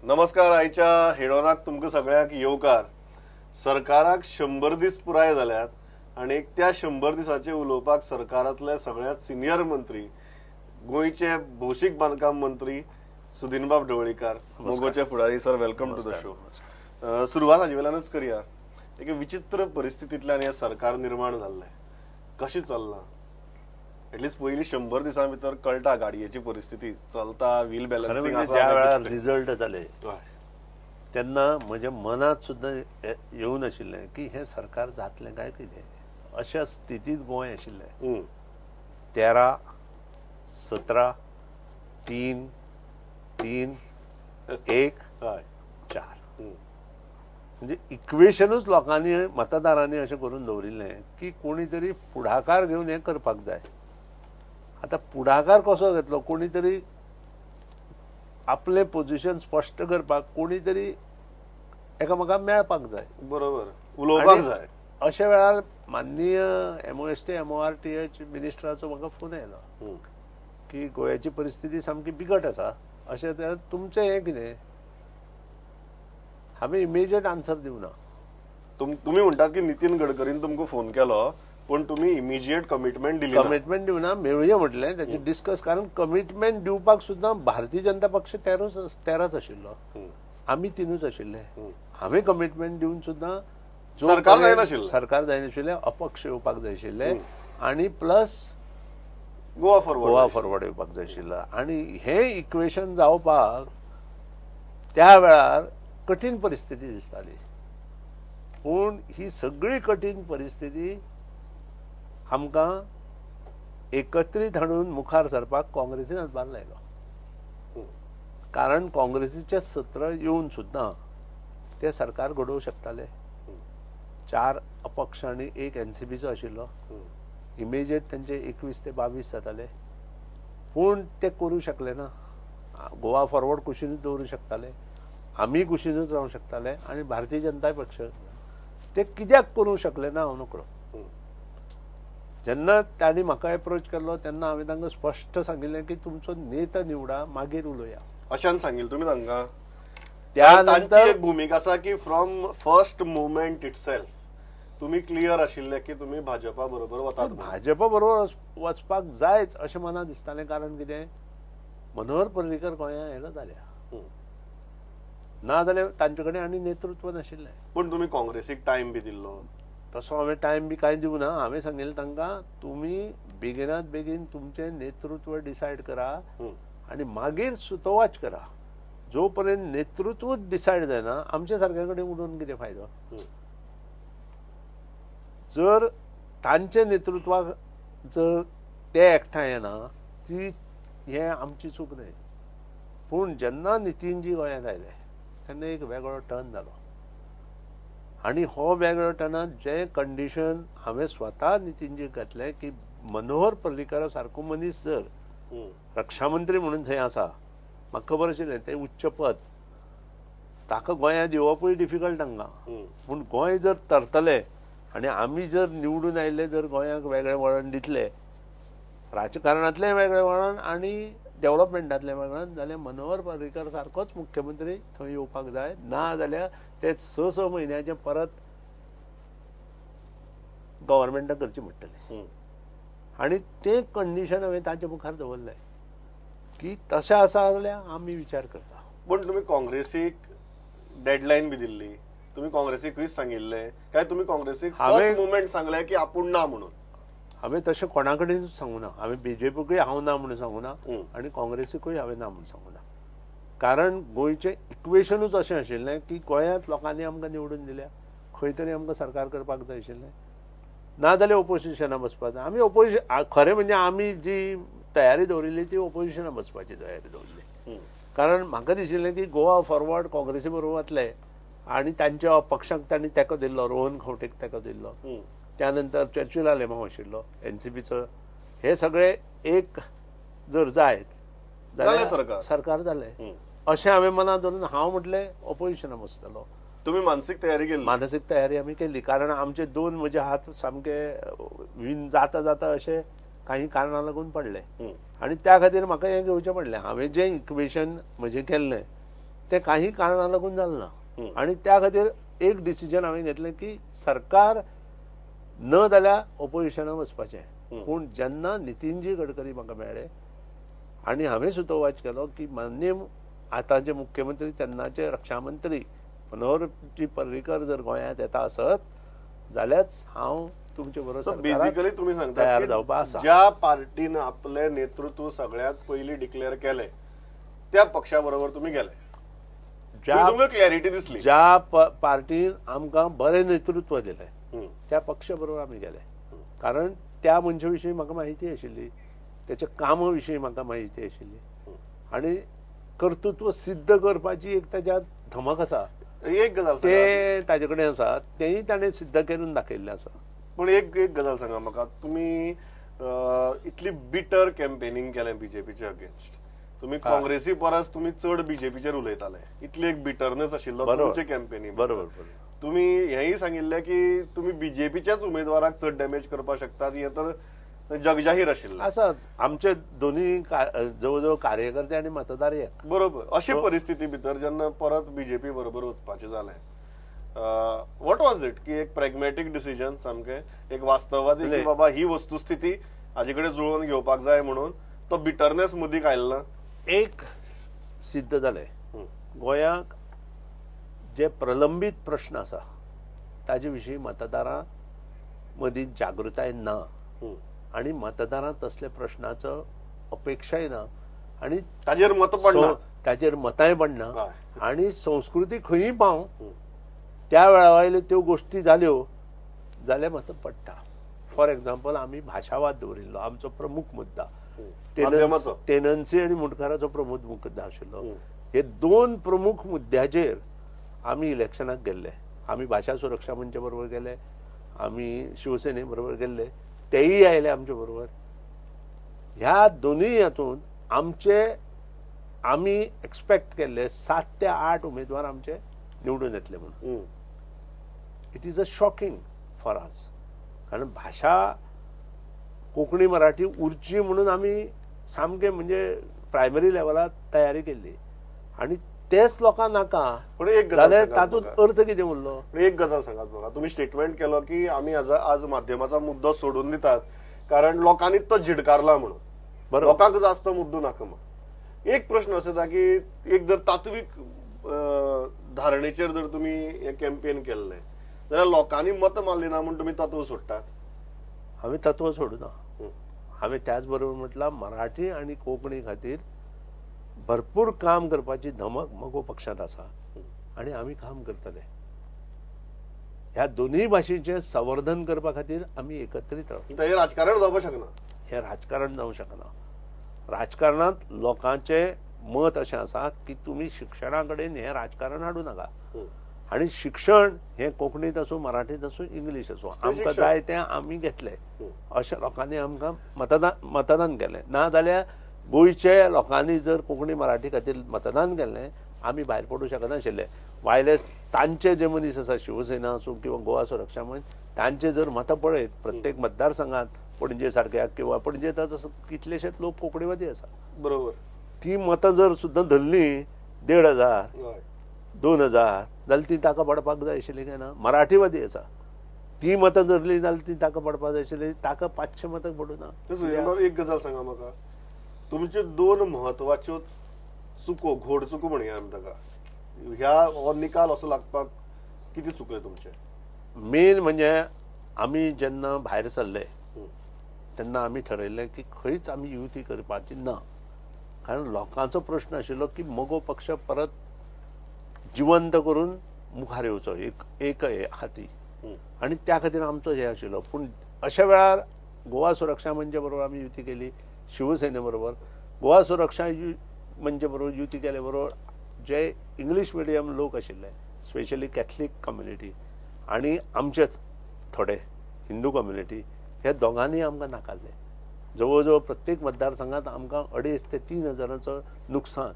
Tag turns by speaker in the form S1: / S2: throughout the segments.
S1: नमस्कार. आयच्या हेडोनाक तुमकां सगळ्यांक येवकार. सरकाराक 100 दीस पुराय जाल्यात आनी त्या 100 दिसाचे उलोवपाक सरकारांतले सगळ्यात सिनियर मंत्री, गोंयचे भौशीक बांदकाम मंत्री सुदिनबाब ढवळीकार, मोगोचे फुडारी. Sir, welcome to the show. सुरवात हाजे वेल्यानच करया. एके विचित्र परिस्थितींतल्यान हें सरकार निर्माण जाल्लें, कशें चल्लां? एटलिस्ट पयलीं 100 दिसां भितर कळटा गाडयेची परिस्थिती चलता, व्हील
S2: खरें
S1: बॅलन्सिंग
S2: म्हणजे
S1: आसा
S2: ज्या
S1: काय
S2: वेळार
S1: कितें?
S2: रिजल्ट जाले तेन्ना म्हज्या मनात सुद्दां येवं नाशिल्लें की हें सरकार जातलें काय कितें. अशा स्थितींत गोंय आशिल्लें. 13, 17, 3, 3, 1, 4. म्हणजे इक्वेशनूच लोकांनी, मतदारांनी अशें करून दवरिल्लें की कोणी तरी फुडाकार घेवन हें करपाक जाय. आतां फुडाकार कसो घेतलो? कोणी तरी आपलें पोझिशन स्पश्ट करपाक कोणी तरी एकामेकांक मेळपाक जाय.
S1: बरोबर, उलोवपाक
S2: आनी
S1: जाय.
S2: अशा वेळार माननीय MOST MORTH मिनिस्टराचो म्हाका फोन आयलो की गोंयाची परिस्थिती सामकी बिकट आसा, अशें तर तुमचें हें कितें? हांवें इमिजिएट आन्सर दिवना.
S1: तुमी म्हणटात की नितीन गडकरीन तुमकां फोन केलो, पूण तुमी इमिजिएट कमिटमेंट दिली ना.
S2: कमिटमेंट दिवना, मेळुया म्हटलें ताचें डिस्कस, कारण कमिटमेंट दिवपाक सुद्दां भारतीय जनता पक्ष तेराच आशिल्लो, आमी तिनूच आशिल्ले. हांवें कमिटमेंट दिवन सुद्दां जो
S1: सरकार
S2: पर्यंत
S1: जायनाशिल्लें.
S2: सरकार जायनाशिल्लें, अपक्ष येवपाक जाय आशिल्लें आनी plus
S1: Goa forward.
S2: Goa forward येवपाक जाय आशिल्लो. आनी हें इक्वेशन जावपाक त्या वेळार कठीण परिस्थिती दिसताली, पूण ही सगळी कठीण परिस्थिती आमकां एकत्रीत हाडून मुखार सरपाक काँग्रेसीन हातभार लायलो, कारण काँग्रेसीचे 17 येवन सुद्दां ते सरकार घडोवंक शकताले. 4 अपक्ष आनी 1 एनसीपीचो आशिल्लो. इमिजिएट तांचे 21 ते 22 जाताले, पूण ते करूं शकले ना. गोवा फॉरवर्ड कुशीनूच दवरूं शकताले, आमी कुशीनूच रावंक शकताले आनी भारतीय जनता पक्ष ते कित्याक करूं शकले ना हांव नकळो. जेन्ना तांणी म्हाका एप्रोच केल्लो तेन्ना हांवें तांकां स्पश्ट सांगिल्लें की तुमचो नेता निवडा, मागीर उलोवया.
S1: अशान सांगिल्लें तुमी तांकां?
S2: त्या
S1: तांची
S2: नंतर
S1: एक भुमिका आसा की from first moment it self तुमी क्लियर आशिल्ले की तुमी भाजपा बरोबर वतात म्हणून.
S2: भाजपा बरोबर वचपाक जायच अशें मनात दिसतालें, कारण कितें, मनोहर पर्रीकर गोंयांत येना जाल्या, ना जाल्यार तांचे कडेन आनी नेतृत्व नाशिल्लें.
S1: पूण तुमी काँग्रेसीक टायम बी दिल्लो?
S2: तसो हांवें टायम बी कांय दिवना. हांवें सांगिल्लें तांकां, तुमी बेगिनात बेगीन तुमचें नेतृत्व डिसायड करा आनी मागीर सुतोवाच करा. जो पर्यंत नेतृत्वच डिसायड जायना, आमच्या सारक्या कडेन उलोवन कितें फायदो? जर तांच्या नेतृत्वाक जर ते एकठांय येना, ती हें आमची चूक न्हय. पूण जेन्ना नितीनजी गोंयांत आयले तेन्ना एक वेगळो टर्न जालो आनी हो वेगळो टर्नात जें कंडिशन हांवें स्वता नितीनजीक घातलें की मनोहर पर्रीकरा सारको मनीस जर रक्षामंत्री म्हणून थंय आसा, म्हाका खबर आशिल्लें तें उच्च पद, ताका गोंयांत येवपूय डिफिकल्ट तांकां. पूण गोंय जर तरतले आनी आमी जर निवडून आयले, जर गोंयाक वेगळें वळण दितले, राजकारणांतलें वेगळें वळण आनी डेव्हलपमेंटांतलें वळण, जाल्यार मनोहर पर्रीकर सारकोच मुख्यमंत्री थंय येवपाक जाय. ना जाल्यार ते 6 6 म्हयन्याचे परत गव्हर्मेंटाक करची पडटली. आनी तें कंडिशन हांवें तांच्या मुखार दवरलें की तशें आसा जाल्यार आमी विचार करता.
S1: पूण तुमी काँग्रेसीक डेडलायन बी दिल्ली? तुमी काँग्रेसीक खंयच सांगिल्लें काय तुमी काँग्रेसीक फर्स्ट मुवमेंट सांगलें की आपूण ना म्हणून?
S2: हांवें तशें कोणा कडेनूच सांगूना. हांवें बीजेपीकूय हांव ना म्हणून सांगूना आनी काँग्रेसीकूय हांवें ना म्हणून सांगूना, कारण गोंयचें इक्वेशनूच अशें आशिल्लें की गोंयांत लोकांनी आमकां निवडून दिल्या, खंय तरी आमकां सरकार करपाक जाय आशिल्लें, ना जाल्यार ओपोजिशना बसपाक जाय. आमी ओपोजिशन, खरें म्हणजे आमी जी तयारी दवरिल्ली ती ओपोजिशना बसपाची तयारी दवरिल्ली, कारण म्हाका दिशिल्लें की गोवा फॉरवर्ड काँग्रेसी बरोबर वतले आनी तांच्या पक्षाक तांणी तेंको दिल्लो, रोहन खंवटेक तेंको दिल्लो, त्यानंतर चर्चिल आलेमांव आशिल्लो एनसीपीचो, हे सगळे एक जर जायत
S1: जाल्यार सरकार
S2: सरकार जालें अशें हांवें मनात धरून हांव म्हटलें ओपोजिशना बसतलो.
S1: तुमी मानसीक तयारी केली?
S2: मानसीक तयारी आमी केली, कारण आमचे 2 म्हजे हात सामके विन जाता जाता अशे काही कारणां लागून पडले आनी त्या खातीर म्हाका हें घेवचें पडलें. हांवें जें इक्वेशन म्हजें केल्लें तें काही कारणां लागून जालें ना. आनी त्या खातीर एक डिसिजन हांवें घेतलें की सरकार न जाल्यार ऑपोजिशनाक वचपाचें. पूण जेन्ना नितीनजी गडकरी म्हाका मेळ्ळे आनी हांवें सुतोवाच केलो की माननीय आतांचे मुख्यमंत्री तेन्नाचे रक्षामंत्री मनोहरजी पर्रीकर जर गोंयांत येता आसत जाल्यारच हांव तुमचे बरोबर
S1: बेसिकली तुम्ही सांगता
S2: तयार जावपा आसा.
S1: ज्या पार्टीन आपले नेतृत्व सगळ्यात पयली डिक्लेअर केले त्या पक्षा बरोबर तुम्ही गेले, तुमकां क्लॅरिटी दिसली.
S2: ज्या पार्टीन आमकां बरें नेतृत्व दिलें त्या पक्षा बरोबर आमी गेले, कारण त्या मनशा विशीं म्हाका म्हायती आशिल्ली, त्याच्या कामा विशीं म्हाका म्हायती आशिल्ली आनी कर्तृत्व सिद्ध करपाची एक ताज्यात धमक आसा,
S1: एक गजाल
S2: ते ताजे कडेन आसा, तेंय ताणें सिद्ध करून दाखयल्लें आसा.
S1: पूण एक एक गजाल सांगा म्हाका, तुमी इतली बिटर कॅम्पेनिंग केलें बीजेपीच्या अगेन्स्ट, तुमी काँग्रेसी परस तुमी चड बीजेपीचेर उलयताले, इतली एक बिटरनेस आशिल्लो तुमचे कॅम्पेनिंग.
S2: बरोबर.
S1: तुमी हेंय सांगिल्लें की तुमी बीजेपीच्याच उमेदवाराक चड डॅमेज करपाक शकतात, हें तर जगजाहीर आशिल्लें
S2: आसा. आमचे दोन्ही जवळ जवळ कार्यकर्ते आनी मतदार एक.
S1: बरोबर. अशी परिस्थिती भितर जेन्ना परत बीजेपी बरोबर वचपाचें जालें, what was it की एक प्रॅग्मॅटीक डिसिजन, सामकें एक वास्तववादी की बाबा ही वस्तुस्थिती हाजे कडेन जुळोवन घेवपाक जाय म्हणून तो बिटरनेस मदीं आयलो ना?
S2: एक सिद्ध जालें, गोंयाक जे प्रलंबीत प्रश्न आसा ताजे विशीं मतदारां मदीं जागृताय ना आनी मतदारां तसल्या प्रश्नाचो अपेक्षाय ना आनी
S1: ताजेर मत पडना,
S2: ताजेर मतांय पडना आनी संस्कृती खंयूय पावं त्या वेळा वयल्यो त्यो गोश्टी जाल्यो जाल्यार मत पडटा. फॉर एग्जाम्पल आमी भाशावाद दवरिल्लो, आमचो प्रमुख मुद्दा टेनन्सी आनी मुंडकाराचो प्रमुख मुद्दा आशिल्लो. हे दोन प्रमुख मुद्द्याचेर आमी इलेक्शनाक गेल्ले. आमी भाशा सुरक्षा मंचा बरोबर गेले, आमी शिवसेने बरोबर गेल्ले, तेय आयले आमचे बरोबर. ह्या दोनूय हातूंत आमचे आमी एक्सपेक्ट केल्ले 7 ते 8 उमेदवार आमचे निवडून येतले म्हणून. It is a shocking for us, कारण भाशा कोंकणी मराठी उरची म्हणून आमी सामके म्हणजे प्रायमरी लेवलार तयारी केल्ली आनी तेच लोकांक नाका जाल्यार तातूंत अर्थ कितें उरलो?
S1: एक गजाल सांगात म्हाका, तुमी स्टेटमेंट केलो की आमी आज माध्यमाचो मुद्दो सोडून दितात कारण लोकांनी तो झिडकारला म्हणून, लोकांक जास्त मुद्दो नाका म्हणून. एक प्रश्न असो येता की एक जर तात्वीक धारणेचेर जर तुमी हें कॅम्पेन केल्लें जाल्यार लोकांनी मत मारली ना म्हूण तुमी तत्व सोडटात?
S2: हांवें तत्व सोडूना. हांवें त्याच बरोबर म्हटलां मराठी आनी कोंकणी खातीर भरपूर काम करपाची धमक मगो पक्षांत आसा आनी आमी काम करतले. ह्या दोनूय भाशेचें संवर्धन करपा खातीर आमी एकत्रीत रावता.
S1: हें राजकारण जावपाक शकना,
S2: हें राजकारण जावंक शकना. राजकारणांत लोकांचें मत अशें आसा की तुमी शिक्षणा कडेन हें राजकारण हाडूं नाका आनी शिक्षण हें कोंकणींत आसूं, मराठींत आसूं, इंग्लीश आसूं, आमकां जाय तें आमी घेतलें अशें लोकांनी आमकां मतदान केलें. ना जाल्यार गोंयचे लोकांनी जर कोंकणी मराठी खातीर मतदान केल्लें आमी भायर पडूं शकनाशिल्ले. वायलेस तांचे जे मनीस आसा, शिवसेना आसूं किंवा गोवा सुरक्षा मंच, तांचे जर मतां पळयत प्रत्येक मतदारसंघात पणजे सारक्या किंवा पणजे आतां कितलेशेच लोक कोंकणीवादी आसा,
S1: बरोबर,
S2: ती मतां जर सुद्दां धरलीं 1500 2000 जाल्यार ती ताका पडपाक जाय आशिल्ली काय ना? मराठीवादी आसा ती मतां धरली जाल्यार ती ताका पडपाक जाय आशिल्ली, ताका 500 मतां पडूं ना.
S1: एक गजाल सांगा म्हाका, तुमच्यो दोन म्हत्वाच्यो चुको, घोड चुको म्हणया आमी ताका, ह्या हो निकाल असो लागपाक कितें चुकलें तुमचें?
S2: मेन म्हणजे आमी जेन्ना भायर सरले तेन्ना आमी ठरयल्लें की खंयच आमी युती करपाची ना, कारण लोकांचो प्रश्न आशिल्लो की मगो पक्ष परत जिवंत करून मुखार येवचो एक एक हाती, आनी त्या खातीर आमचो हें आशिल्लो. पूण अशा वेळार गोवा सुरक्षा मंचा बरोबर आमी युती केली, शिवसेने बरोबर. गोवा सुरक्षा मंचा बरोबर युती केले बरोबर जे इंग्लीश मिडियम लोक आशिल्ले, स्पेशली कॅथलीक कम्युनिटी आनी आमचे थोडे हिंदू कम्युनिटी, ह्या दोगांनी आमकां नाकारले. जवळ जवळ प्रत्येक मतदारसंघात आमकां 2500 ते 3000 हजारांचो नुकसान.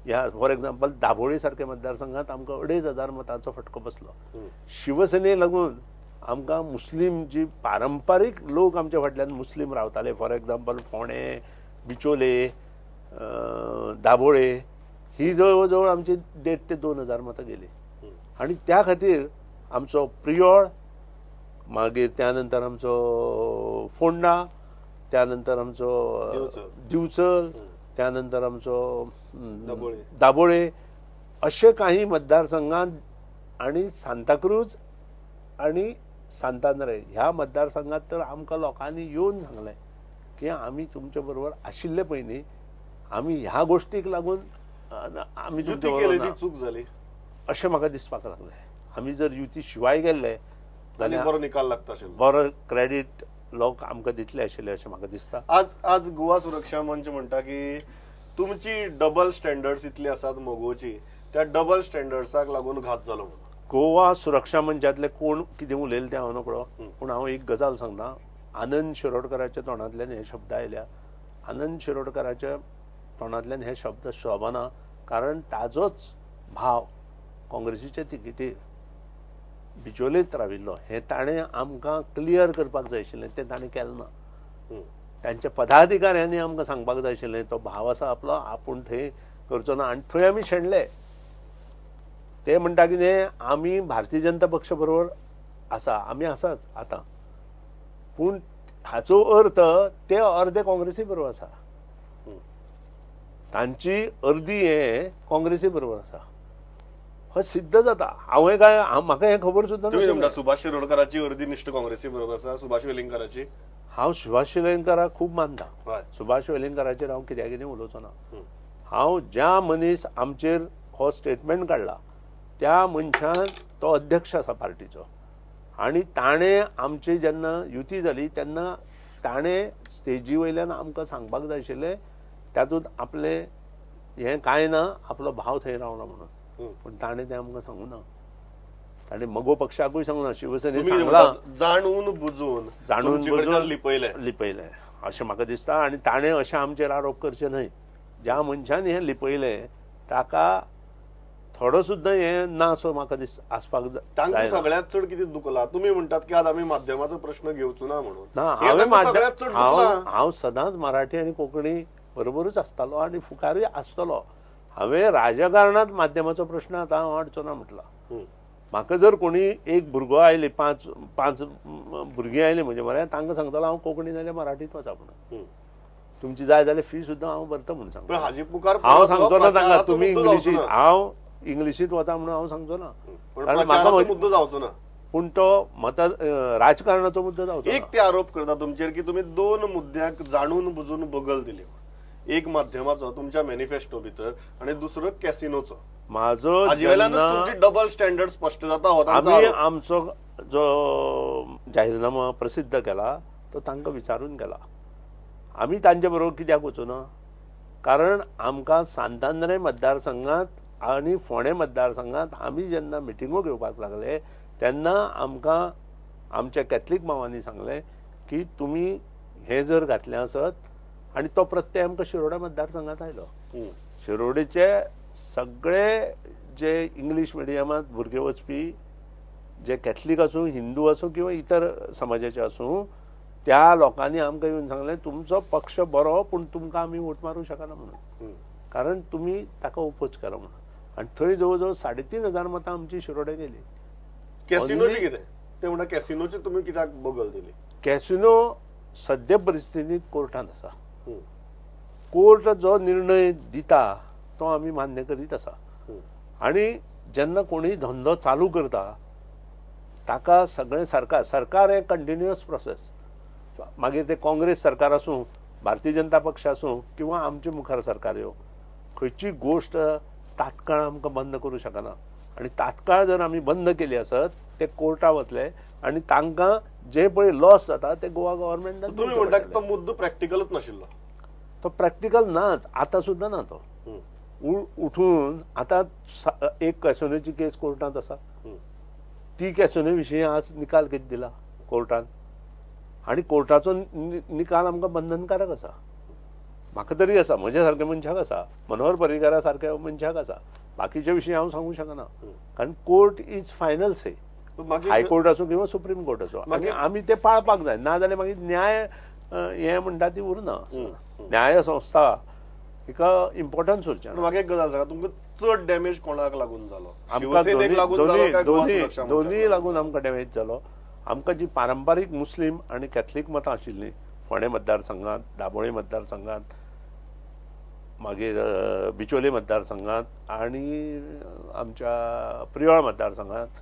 S2: ह्या फॉर एग्जाम्पल दाबोळी सारक्या मतदारसंघात आमकां 2500 मतांचो फटको बसलो. शिवसेने लागून आमकां मुस्लीम जी पारंपारीक लोक आमच्या फाटल्यान मुस्लीम रावताले, फॉर एग्जाम्पल फोंडें, बिचोले, दाबोळे, ही जवळ जवळ आमची 1.5 ते 2 हजार मतां गेली. आनी त्या खातीर आमचो प्रियोळ, मागीर त्या नंतर आमचो फोंडा, त्या नंतर आमचो दिवचल, त्या नंतर आमचो दाबोळे, अशे काही मतदारसंघात आणि सांताक्रूज आणि सांतांद्रे ह्या मतदारसंघात तर आमकां लोकांनी येवन सांगलें की आमी तुमचे बरोबर आशिल्ले पयलीं आमी ह्या गोष्टीक लागून आमी तुमचे बरोबर
S1: चूक जाली
S2: अशें म्हाका दिसपाक लागलें. आमी जर युती शिवाय गेल्ले
S1: जाल्यार बरो निकाल लागता आशिल्लो,
S2: बरो क्रेडीट लोक आमकां दितले आशिल्ले अशें म्हाका दिसता.
S1: आज आज गोवा सुरक्षा मंच म्हणटा की तुमची डबल स्टँडर्ड्स इतली आसात मगोची, त्या डबल स्टँडर्ड्साक लागून घात जालो म्हणून.
S2: गोवा सुरक्षा मंचातले कोण कितें उलयले तें हांव नकळो, पूण हांव एक गजाल सांगता. आनंद शिरोडकराच्या तोंडांतल्यान हे शब्द आयल्या, आनंद शिरोडकराच्या तोंडांतल्यान हे शब्द शोभना, कारण ताजोच भाव काँग्रेसीचे तिकेटीर बिचोलेंत राविल्लो हें ताणें आमकां क्लियर करपाक जाय आशिल्लें, तें ताणें केलें ना. तांच्या पदाधिकाऱ्यांनी आमकां सांगपाक जाय आशिल्लें तो भाव आसा आपलो, आपूण थंय करचो ना, आनी थंय आमी शेणले. ते म्हणटा कितें, आमी भारतीय जनता पक्ष बरोबर आसा, आमी आसाच आतां, पूण हाचो अर्थ ते अर्दे काँग्रेसी बरोबर आसा, तांची अर्दी हे काँग्रेसी बरोबर आसा, हो सिद्ध जाता. हांवें काय म्हाका हें खबर सुद्दां
S1: ना. सुभाष शिरोडकराची अर्दी निश्ठ काँग्रेसी बरोबर आसा, सुभाष वेलिंगकाराची.
S2: हांव सुभाष वेलिंगकाराक खूब मानता, सुभाष वेलिंगकाराचेर हांव कित्याक कितें उलोवचो ना. हांव ज्या मनीस आमचेर हो स्टेटमेंट काडला त्या मनशान, तो अध्यक्ष आसा पार्टीचो, आनी ताणें आमची जेन्ना युती जाली तेन्ना ताणें स्टेजी वयल्यान आमकां सांगपाक जाय आशिल्लें तातूंत आपलें हें कांय ना, आपलो भाव थंय रावला म्हणून, पूण ताणें तें आमकां सांगूं ना. ताणें मगो पक्षाकूय सांगूं ना, शिवसेनेक सांगलां,
S1: जाणून बुजून
S2: जाणून बुजून
S1: लिपयलें
S2: लिपयलें अशें म्हाका दिसता. आनी ताणें अशें आमचेर आरोप करचे न्हय. ज्या मनशान हें लिपयलें ताका थोडो सुद्दां हें ना सो म्हाका दिस आसपाक जाय.
S1: तांकां सगळ्यांत चड कितें दुखला? तुमी म्हणटात की आज आमी माध्यमाचो प्रश्न घेवचो ना म्हणून.
S2: ना, हांव सदांच मराठी आनी कोंकणी बरोबरूच आसतालो आनी फुकारूय आसतलो. हांवें राजकारणांत माध्यमाचो प्रश्न आतां हांव हाडचो ना म्हटला. म्हाका जर कोणी एक भुरगो आयले, पांच पांच भुरगीं आयलीं म्हजे म्हऱ्यान, तांकां सांगतलो हांव कोंकणी जाल्यार मराठीत वचा म्हणून, तुमची जाय जाल्यार फी सुद्दां हांव भरता म्हणून सांगता. हांव सांगचो ना तांकां तुमी इंग्लिशीत, हांव इंग्लिशीत वता म्हणून हांव सांगचो ना,
S1: कारण म्हाका मुद्दो जावचो ना,
S2: पूण तो मत राजकारणाचो मुद्दो जावचो.
S1: एक ते आरोप करता तुमचेर की तुमी दोन मुद्द्याक जाणून बुजून बगल दिली, एक माध्यमाचो तुमच्या मॅनिफेस्टो भितर आनी दुसरो कॅसिनोचो.
S2: म्हाजो
S1: तुमची डबल स्टँडर्ड स्पश्ट जाता.
S2: आमी आमचो जो जाहीरनामा प्रसिद्ध केला तो तांकां विचारून केला. आमी तांचे बरोबर कित्याक वचूना, कारण आमकां सांतांद्रे मतदारसंघात आनी फोंडें मतदारसंघात आमी जेन्ना मिटिंगो घेवपाक लागले तेन्ना आमकां आमच्या कॅथलीक मावांनी सांगलें की तुमी हें जर घातलें आसत, आनी तो प्रत्यय आमकां शिरोडा मतदारसंघात आयलो. शिरोडेचे सगळे जे इंग्लीश मिडियमांत भुरगे वचपी, जे कॅथलीक आसूं, हिंदू आसूं किंवा इतर समाजाचे आसूं, त्या लोकांनी आमकां येवन सांगलें तुमचो पक्ष बरो पूण तुमकां आमी वोट मारूंक शकना म्हणून, कारण तुमी ताका ओपोज केलो म्हणून. आनी थंय जवळ जवळ 3,500 मतां आमची शिरोडे गेली.
S1: कॅसिनोची कितें ते म्हणटा, कॅसिनोची तुमी कित्याक बगल दिली?
S2: कॅसिनो सद्या परिस्थितींत कोर्टांत आसा. कोर्ट जो निर्णय दिता तो आमी मान्य करीत आसा. आनी जेन्ना कोणूय धंदो चालू करता ताका सगळें सरकार, सरकार हें कंटिन्युअस प्रोसेस, मागीर ते काँग्रेस सरकार आसूं, भारतीय जनता पक्ष आसूं किंवा आमचे मुखार सरकार येवं, खंयची गोश्ट तात्काळ आमकां बंद करूं शकना. आनी तात्काळ जर आमी बंद केली आसत ते कोर्टा वतले आनी तांकां जे पळय लॉस जाता ते गोवा गव्हर्मेंटान.
S1: तुमी म्हणटा तो मुद्दो प्रॅक्टिकलच नाशिल्लो?
S2: तो प्रॅक्टिकल नाच, आतां सुद्दां ना. तो उठून आतां एक कॅसिनोची केस कोर्टांत आसा, ती कॅसिनो विशीं आज निकाल कितें दिला कोर्टान, आनी कोर्टाचो निकाल आमकां बंधनकारक आसा. म्हाका तरी आसा, म्हज्या सारक्या मनशाक आसा, मनोहर पर्रीकारा सारक्या मनशाक आसा, बाकीच्या विशीं हांव सांगूंक शकना, कारण court is final say. High court आसूं किंवा सुप्रीम कोर्ट आसूं, आनी आमी ते पाळपाक जाय, ना जाल्यार मागीर न्याय हें म्हणटा ती उरना. न्याय संस्था हिका इम्पॉर्टन्स उरचें ना.
S1: म्हाका एक गजाल सांगा, तुमकां चड डॅमेज कोणाक लागून जालो?
S2: आमकां
S1: शिवसेनेक लागून जालो काय गोवा सुरक्षा
S2: दोन्ही
S1: मंचाक?
S2: लागून आमकां डॅमेज जालो. आमकां जी पारंपारीक मुस्लीम आनी कॅथलीक मतां आशिल्लीं फोंडें मतदारसंघांत, दाबोळे मतदारसंघांत, मागीर बिचोले मतदारसंघांत आनी आमच्या प्रियोळ मतदारसंघांत,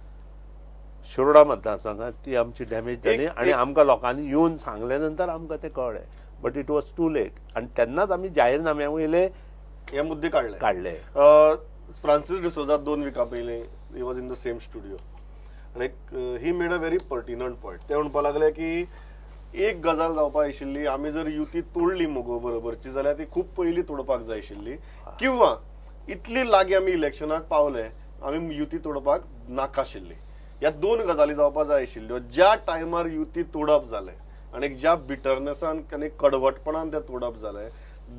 S2: शिरोडा मतदारसंघांत, ती आमची डॅमेज जाली. आनी आमकां लोकांनी येवन सांगले नंतर आमकां तें कळ्ळें, but it was too late. आनी तेन्नाच आमी जाहीरनाम्या वयले
S1: हे मुद्दे काडले
S2: काडले.
S1: फ्रांसीस डिसोजा 2 विका पयलीं he was in the same studio आनी he made a very pertinent point. ते म्हणपाक लागले की एक गजाल जावपाक आशिल्ली, आमी जर युती तोडली मगो बरोबरची जाल्यार ती खूब पयलीं तोडपाक जाय आशिल्ली, किंवा इतली लागीं आमी इलेक्शनाक पावले आमी युती तोडपाक नाका आशिल्ली. ह्या 2 गजाली जावपाक जाय आशिल्ल्यो. ज्या टायमार युती तोडप जालें आनी ज्या बिटरनेसान आनी कडवटपणान तें तोडप जालें,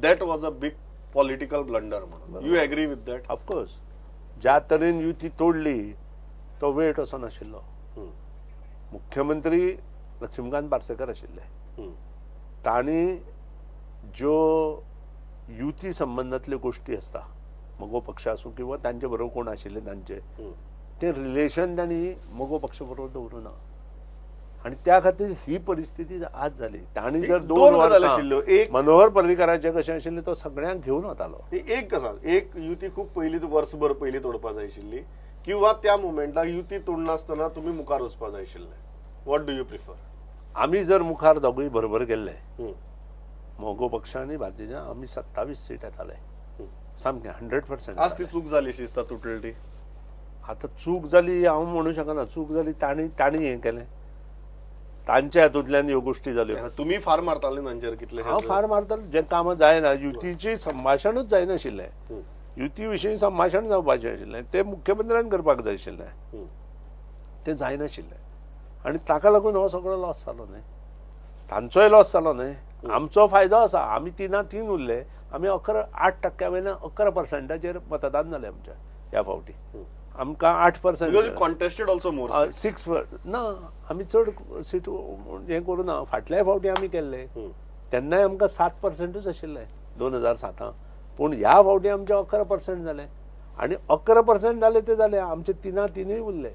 S1: that was a big political blunder म्हणून. You agree with that?
S2: Of course, ज्या तरेन युती तोडली तो वेळ तसो नाशिल्लो. मुख्यमंत्री लक्ष्मीकांत पार्सेकर आशिल्ले, तांणी ज्यो युती संबंदांतल्यो गोश्टी आसता, मगो पक्ष आसूं किंवा तांचे बरोबर कोण आशिल्ले तांचे ते रिलेशन तांणी मगो पक्ष बरोबर दवरूं ना, आनी त्या खातीर ही परिस्थिती आज जाली. तांणी जर
S1: दोन
S2: 2
S1: गजाली
S2: वर्सां
S1: आशिल्ल्यो. एक
S2: मनोहर पर्रीकराचें कशें आशिल्लें, तो सगळ्यांक घेवन वतालो.
S1: एक गजाल, एक युती खूब पयलीं वर्सभर पयलीं तोडपा जाय आशिल्ली, किंवा त्या मुमेंटाक युती तोडनासतना तुमी मुखार वचपा जाय आशिल्लें. What do you prefer?
S2: आमी जर मुखार दोगूय बरोबर गेल्ले, मगो पक्ष आनी भारतीय जनता, आमी 27 सीट येताले सामकें 100%.
S1: आज ती चूक जाली अशी दिसता तुटली ती.
S2: आतां चूक जाली हांव म्हणूं शकना, चूक जाली तांणी तांणी हें केलें, तांच्या हातूंतल्यान ह्यो गोश्टी जाल्यो.
S1: तुमी फार मारताले तांचेर कितले?
S2: हांव फार मारतालो जें कामां जायना, युतीची संभाशणूच जायनाशिल्लें, युती विशीं संभाशण जावपाचें आशिल्लें, तें मुख्यमंत्र्यान करपाक जाय आशिल्लें, तें जायनाशिल्लें. आनी ताका लागून हो सगळो लॉस जालो न्हय, तांचोय लॉस जालो न्हय, आमचो फायदो आसा. आमी 3-3 उरले, आमी 8% वयल्यान 11% मतदान जालें आमचें ह्या फावटी. आमकां 8%
S1: कॉन्टेस्टेड ऑल्सो मोर
S2: 6 ना, आमी चड सीट हें करूं ना. फाटल्याय फावटी आमी केल्ले तेन्नाय आमकां 7% आशिल्ले 2007, पूण ह्या फावटी आमचें 11% जालें, आनी 11% जालें ते जालें, आमचे 3-3 उरले.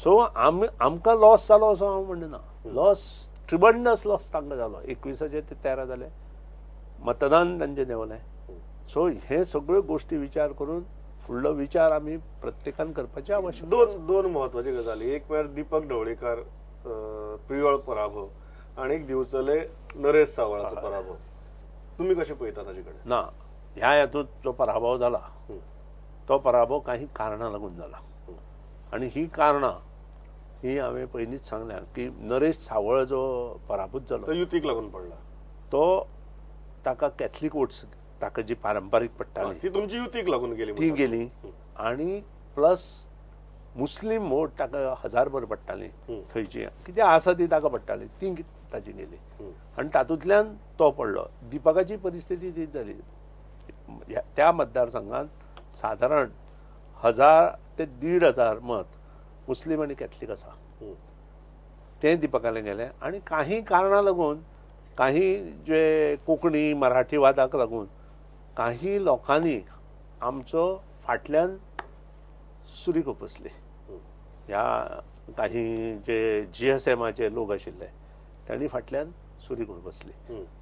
S2: सो आमी आमकां लॉस जालो असो हांव म्हणना, लॉस ट्रिबंडस लॉस तांकां जालो. 21 ते 13 जाले, मतदान तांचें देंवलें. सो हे सगळ्यो गोश्टी विचार करून फुडलो विचार आमी प्रत्येकान करपाची आवश्यकता.
S1: दोन म्हत्वाच्यो गजाली, एक म्हळ्यार दीपक ढवळीकार प्रियोळ पराभव आनी एक दिवचले नरेश सावळाचो पराभव. तुमी कशें पळयता ताजे कडेन?
S2: ना, ह्या हातूंत जो पराभव जाला तो पराभव काही कारणां लागून जाला, आनी ही कारणां ही हांवें पयलींच सांगल्या की नरेश सावळ जो पराभूत जालो
S1: तो युतीक लागून पडला,
S2: तो ताका कॅथलीक वोट्स ताका जी पारंपारीक पडटाली
S1: ती तुमची युतीक लागून गेली,
S2: ती गेली, आनी प्लस मुस्लीम वोट ताका 1000 पडटाली थंयची, कितें आसा ती ताका पडटाली, ती ताजी गेली, आनी तातूंतल्यान तो पडलो. दीपकाची परिस्थिती तीच जाली. त्या मतदारसंघात सादारण 1000 ते 1500 मत मुस्लीम आनी कॅथलीक आसा, तें दीपकालें गेलें. आनी काही कारणां लागून, काही जे कोंकणी मराठी वादाक लागून काही लोकांनी आमचो फाटल्यान सुरी खुपसली. ह्या काही जे GSMाचे लोक आशिल्ले तांणी फाटल्यान सुरी खुपसली,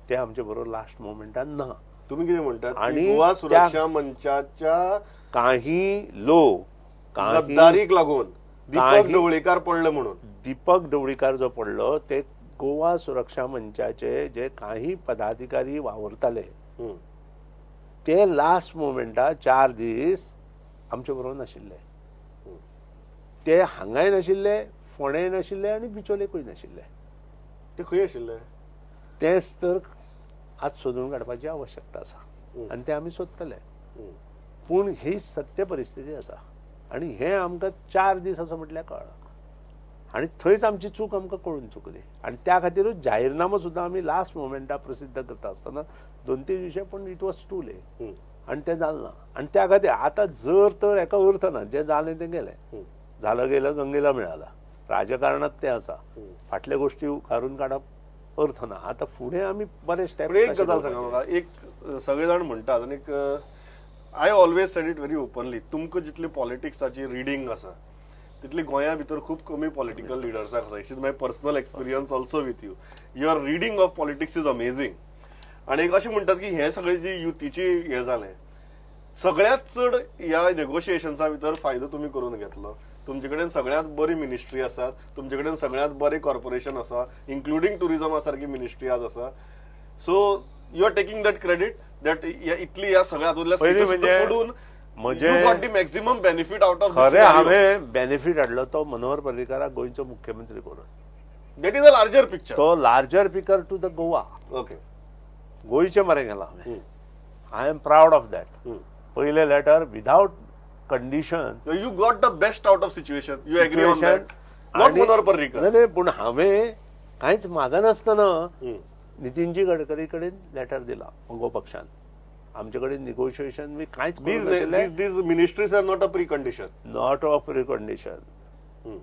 S2: ते आमचे बरोबर लास्ट मोमेंटान ना.
S1: तुमी कितें म्हणटात? आनी गोवा सुरक्षा मंचाच्या
S2: काही लोक
S1: गद्दारीक लागून दीपक ढवळीकार पडले म्हणून,
S2: दीपक ढवळीकार जो पडलो ते गोवा सुरक्षा मंचाचे जे काही पदाधिकारी वावुरताले ते लास्ट मोमेंटा 4 दीस आमचे बरोबर नाशिल्ले, ते हांगाय नाशिल्ले, फोंडेय नाशिल्ले आनी बिचोलेकूय नाशिल्ले.
S1: ते खंय आशिल्ले
S2: तेच तर आज सोदून काडपाची आवश्यकता आसा, आनी ते आमी सोदतले. पूण ही सत्य परिस्थिती आसा आनी हें आमकां 4 दीस असो म्हटल्यार कळ्ळां, आनी थंयच आमची चूक आमकां कळून चुकली. आनी त्या खातीरूच जाहीरनामो सुद्दां आमी लास्ट मोमेंटा प्रसिद्ध करता आसतना 2-3 विशय, पूण it was too late आनी तें जालें ना. आनी त्या खातीर आतां जर तर हेका अर्थ ना, जें जालें तें गेलें, झालं गेलं गंगेला मिळालं, राजकारणात तें आसा, फाटल्या गोश्टी काडून काडप अर्थ ना. आतां फुडें आमी बरे स्टेप.
S1: एक गजाल सांगा म्हाका, एक सगळे जाण म्हणटात आनीक I always said it very openly, तुमकां जितली पॉलिटिक्साची रिडींग आसा तितली गोंया भितर खूब कमी पॉलिटिकल लिडर्साक आसा. It is my personal experience also with you. Your reading of politics is amazing. आनी एक अशें म्हणटात की हें सगळें जी युतीची हें जालें, सगळ्यांत चड ह्या नेगोशिएशन्सा भितर फायदो तुमी करून घेतलो. तुमचे कडेन सगळ्यांत बरी मिनिस्ट्री आसात, तुमचे कडेन सगळ्यांत बरें कॉर्पोरेशन आसा, इन्क्लुडींग टुरिजमा सारकी मिनिस्ट्री आज आसा. So you are taking that credit that इतली ह्या सगळ्या हातूंतल्या
S2: पयलीं म्हणजे
S1: पडून
S2: म्हजें
S1: you got the maximum benefit out of
S2: खरें हांवें बेनिफीट हाडलो तो मनोहर पर्रीकाराक गोंयचो मुख्यमंत्री करून.
S1: That is a larger picture.
S2: तो larger picture to the Goa.
S1: Okay.
S2: गोंयचें मरे केलां हांवें. I am proud of that. पयलें letter without condition.
S1: You got the best out of situation. You agree on that? Not Manohar Parrikar.
S2: नाही, पूण हांवें कांयच मागनासतना नितीनजी गडकरी कडेन लेटर दिला मगो पक्षान. आमचे कडेन निगोशिएशन बी कांयच
S1: these ministries are not a pre condition.
S2: Not a pre condition.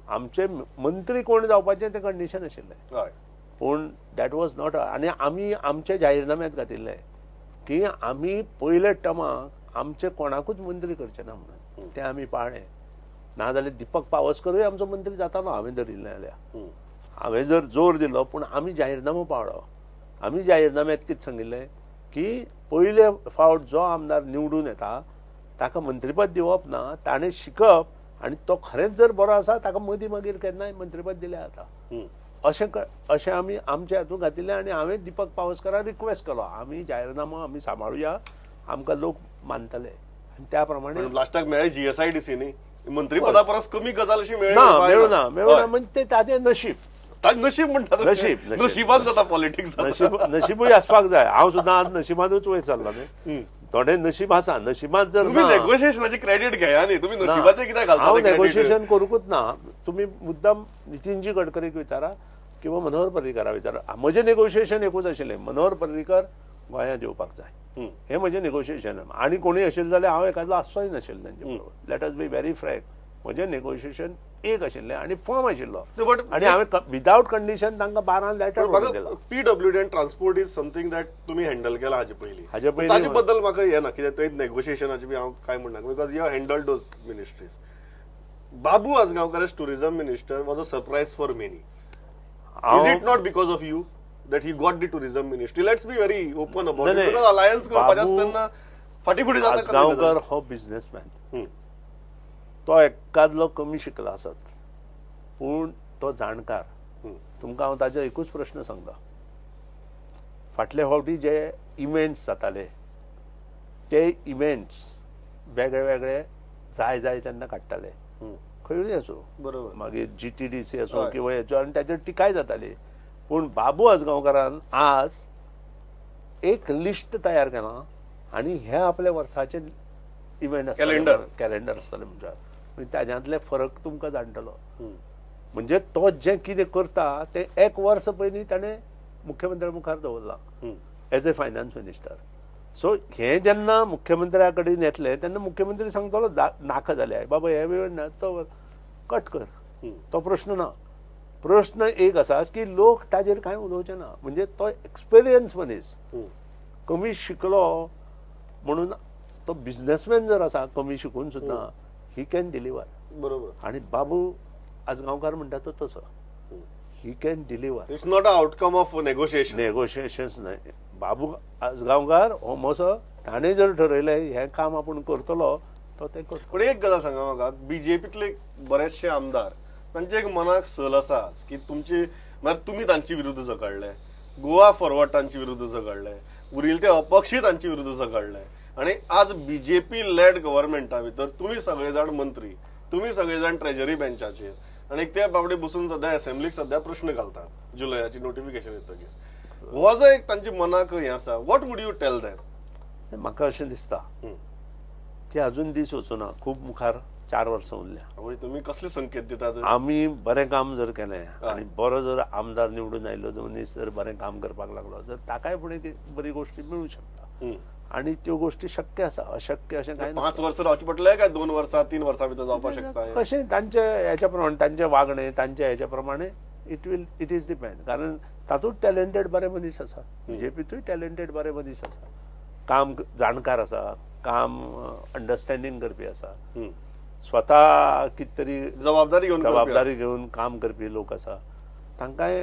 S2: आमचे मंत्री कोण जावपाचें तें कंडिशन आशिल्लें, पूण that was not. आनी आमी आमच्या जाहीरनाम्यांत घातिल्लें की आमी पयल्या टर्माक आमचे कोणाकूच मंत्री करचे ना म्हणून, तें आमी पाळ्ळें. नाजाल्यार दीपक पावसकरूय आमचो मंत्री जातालो हांवें धरिल्लें जाल्यार. हांवें जर जोर दिलो, पूण आमी जाहीरनामो पाळ्ळो. आमी जाहीरनाम्यांत कितें सांगिल्लें की पयले फावट जो आमदार निवडून येता ताका मंत्रीपद दिवप ना, ताणें शिकप आनी तो खरेंच जर बरो आसा ताका मदीं मागीर केन्नाय मंत्रीपद दिल्यार जाता. अशें अशें आमी आमच्या हातूंत घातिल्लें. आनी हांवें दीपक पावसकराक रिक्वेस्ट केलो, आमी जाहीरनामो आमी सांबाळुया, आमकां लोक मानतले. आनी त्या प्रमाणे
S1: लास्टाक मेळ्ळें जीएसआयडीसी न्ही, मंत्रीपदा परस कमी गजाल अशी मेळ्ळी
S2: ना, मेळूना मेळूना म्हणजे ते ताजें नशीब.
S1: नशीब म्हणटा,
S2: नशीब
S1: नशिबान जाता पॉलिटिक्स.
S2: नशीब नशिबूय आसपाक जाय. हांव सुद्दां आज नशिबानूच वयर सरला न्ही. थोडे नशीब आसा, नशिबान जर
S1: तुमी नेगोशिएशनाचे क्रेडीट घेया न्ही, तुमी नशिबाचें कित्याक घालता?
S2: हांव नेगोशिएशन करूंकूच ना. तुमी मुद्दाम नितीनजी गडकरीक विचारा किंवा मनोहर पर्रीकारा विचारा. म्हजें नेगोशिएशन एकूच आशिल्लें, मनोहर पर्रीकर गोंयांत येवपाक जाय, हें म्हजें नेगोशिएशन. आनी कोणूय आशिल्लें जाल्यार हांव एकादलो आसचोय नाशिल्लें तांचे बरोबर. Let us be very frank. म्हजें नेगोशिएशन एक आशिल्लें आनी फर्म आशिल्लो. आनी हांवें विदावट कंडिशन तांकां 12 लेटर दिला.
S1: PWD and transport is something that तुमी हँडल केला हाजे पयलीं. हाजे पयलीं ताजे बद्दल म्हाका हें ना कित्याक थंय नेगोशिएशनाचें बी हांव कांय म्हणना, because you handle those ministries. Babu Ajgaonkar as tourism minister was a surprise for many. Is it not because of you that he got the tourism ministry? Let's be very open about it, because alliance करपाचें आसता तेन्ना फाटीं फुडें जाता.
S2: आजगांवकर हो businessman, तो एकादलो कमी शिकला आसत पूण तो जाणकार. तुमकां हांव ताजो एकूच प्रश्न सांगता. फाटले फावटी जे इव्हेंट्स जाताले ते इव्हेंट्स वेगळे वेगळे जाय जाय तेन्ना काडटाले, खंयूय आसूं,
S1: बरोबर,
S2: मागीर GTDC आसूं किंवा हेचो, आनी ताचेर टिकाय जाताली. पूण बाबू आजगांवकारान आज एक लिस्ट तयार केलां आनी हे आपल्या वर्साचे इव्हेंट आसतले, कॅलेंडर आसतलें म्हणजे ताज्यांतले फरक तुमकां जाणटलो. म्हणजे तो जें कितें करता तें एक वर्स पयलीं ताणें मुख्यमंत्र्या मुखार दवरलां as a finance minister. So हें जेन्ना मुख्यमंत्र्या कडेन येतलें तेन्ना मुख्यमंत्री सांगतलो नाका जाल्यार बाबा हे वेळ ना, तो कट कर, तो प्रश्न ना. प्रश्न एक आसा की लोक ताजेर कांय उलोवचे ना. म्हणजे तो एक्सपिरियन्स मनीस, कमी शिकलो म्हणून तो बिझनेसमॅन जर आसा कमी शिकून सुद्दां he can deliver.
S1: बरोबर.
S2: आनी बाबू आजगांवकार म्हणटा तो तसो, he can deliver.
S1: It's not a outcome of negotiation.
S2: Negotiations न्हय. बाबू आजगांवकार हो मोसो ताणें जर ठरयलें हें काम आपूण करतलो तो तें करतलो.
S1: पूण एक गजाल सांगा म्हाका, बीजेपीतले बरेचशे आमदार तांचे एक मनाक सल आसा की तुमची, म्हळ्यार तुमी तांचे विरुद्ध झगडले, गोवा फॉरवर्ड तांचे विरुद्ध झगडले, उरिल्ले ते अपक्षी तांचे विरुद्ध झगडले, आनी आज बीजेपी लेड गव्हर्मेंटा भितर तुमी सगळे जाण मंत्री, तुमी सगळे जाण ट्रेजरी बेंचाचेर, आनी ते बाबडे बसून सद्या असेंब्लीक सद्या प्रश्न घालतात जुलयाची नोटिफिकेशन येतकीर. हो जो एक तांच्या मनाक हें आसा, what would you tell them?
S2: म्हाका अशें दिसता की अजून दीस वचूना, खूब मुखार 4 वर्सां उरल्या.
S1: तुमी कसले संकेत दितात?
S2: आमी बरें काम जर केलें आनी बरो जर आमदार निवडून आयलो मनीस जर बरें काम करपाक लागलो जर ताकाय फुडें बरी गोश्टी मेळूं शकता. आनी त्यो गोश्टी शक्य आसा, अशक्य अशें कांय.
S1: 5 वर्सां रावचें पडलें काय 2 वर्सां 3 वर्सां भितर जावपाक शकता?
S2: कशें तांचे हेच्या प्रमाणे, तांचें वागणें, तांच्या हेच्या प्रमाणे it is depend. कारण तातूंत टॅलेंटेड बरे मनीस आसा, बीजेपीतूय टॅलेंटेड बरे मनीस आसा. काम जाणकार आसा, काम अंडरस्टँडींग करपी आसा, स्वता कितें तरी
S1: जबाबदारी घेवन करपी.
S2: जबाबदारी घेवन काम करपी लोक आसा, तांकांय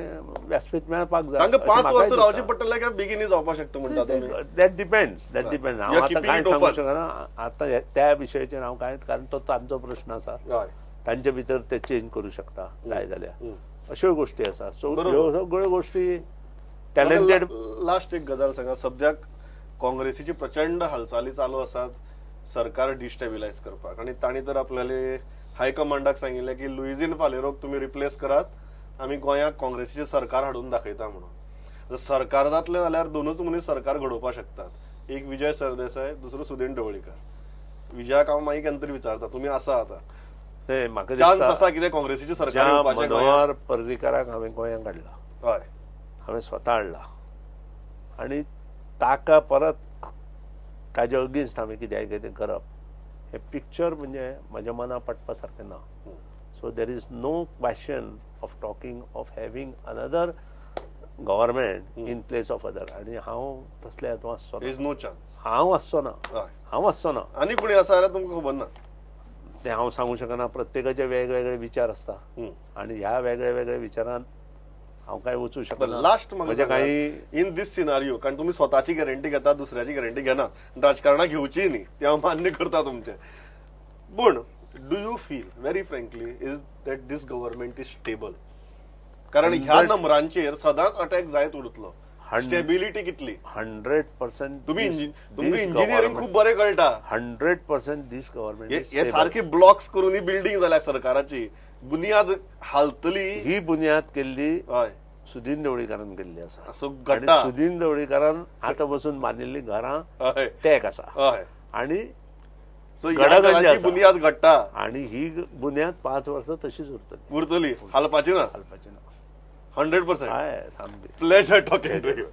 S2: व्यासपीठ मेळपाक जाय.
S1: तांकां
S2: अशें
S1: 5
S2: म्हाकाय
S1: वर्सां
S2: दिसता.
S1: रावचें पडटलें काय बेगीनय जावपाक शकता म्हणटा तुमी?
S2: That depends, that depends. हांव
S1: You are
S2: आतां
S1: keeping
S2: कांय
S1: it
S2: सांगू
S1: open.
S2: शकना आतां त्या विशयाचेर हांव कांय, कारण तो तांचो प्रश्न आसा. तांचे भितर ते चेंज करूं शकता जाय जाल्यार, अश्यो गोश्टी आसा. सो ह्यो सगळ्यो गोश्टी टॅलेंटेड.
S1: लास्ट एक गजाल सांगा, सद्याक काँग्रेसीची प्रचंड हालचाली चालू आसात सरकार डिस्टेबिलायज करपाक, आनी तांणी तर आपल्याले हायकमांडाक सांगिल्लें की लुइझीन फालेरोक तुमी रिप्लेस करात, आमी गोंयाक काँग्रेसीचें सरकार हाडून दाखयता म्हणून. जर सरकार जातलें जाल्यार दोनूच मनीस सरकार घडोवपाक शकतात, एक विजय सरदेसाय, दुसरो सुदीन ढवळीकर. विजयाक हांव मागीर केन्ना तरी विचारता, तुमी आसा आतां,
S2: म्हाका
S1: चान्स
S2: दिसता
S1: आसा कितें काँग्रेसीचें सरकार
S2: ज्या
S1: येवपाचें गोंयांत?
S2: मनोहर पर्रीकाराक हांवें गोंयांत हाडला, हांवें स्वता हाडला, आनी ताका परत ताजे अगेन्स्ट हांवें कित्याय कितें करप हें पिक्चर म्हणजे म्हज्या मना पटपा सारकें ना. So there is no question of talking of having another government in place of other. आनी हांव तसले हातूंत आसचो ना.
S1: Is no chance.
S2: हांव आसचो ना. हांव आसचो ना.
S1: आनी कोणी आसा जाल्यार तुमकां खबर ना.
S2: तें हांव सांगूं शकना. प्रत्येकाचे वेगवेगळे विचार आसता आनी ह्या वेगळे वेगळे विचारांत हांव कांय वचूं शकना.
S1: लास्ट म्हाका
S2: म्हजे काही
S1: इन दीस सिनारियो, कारण तुमी स्वताची गॅरंटी घेता, दुसऱ्याची गॅरंटी घेना, राजकारणाक घेवची न्ही, तें हांव मान्य करता तुमचें, पूण do you feel very frankly is that this government is stable? कारण ह्या नंबरांचेर सदांच अटॅक जायत उरतलो. स्टेबिलिटी कितली?
S2: 100%.
S1: तुमी तुमकां इंजिनियरींग खूब बरें कळटा.
S2: 100% दीस गव्हर्मेंट.
S1: हे सारखे ब्लॉक्स करून ही बिल्डींग जाल्या सरकाराची, बुनियाद हालतली.
S2: ही बुनियाद केल्ली सुदीन ढवळीकारान केल्ली आसा.
S1: सो
S2: आनी
S1: घडटा.
S2: सुदीन ढवळीकारान आतां बसून बांदिल्लीं घरां टॅक आसा आनी
S1: सो ह्या
S2: गडागंज
S1: घराची
S2: आसा.
S1: बुनियाद घडटा
S2: आनी ही बुनियाद 5 वर्सां तशीच उरतली,
S1: उरतली, हालपाची ना.
S2: हालपाची ना.
S1: 100%.
S2: हय, सामकी.
S1: Pleasure talking to you.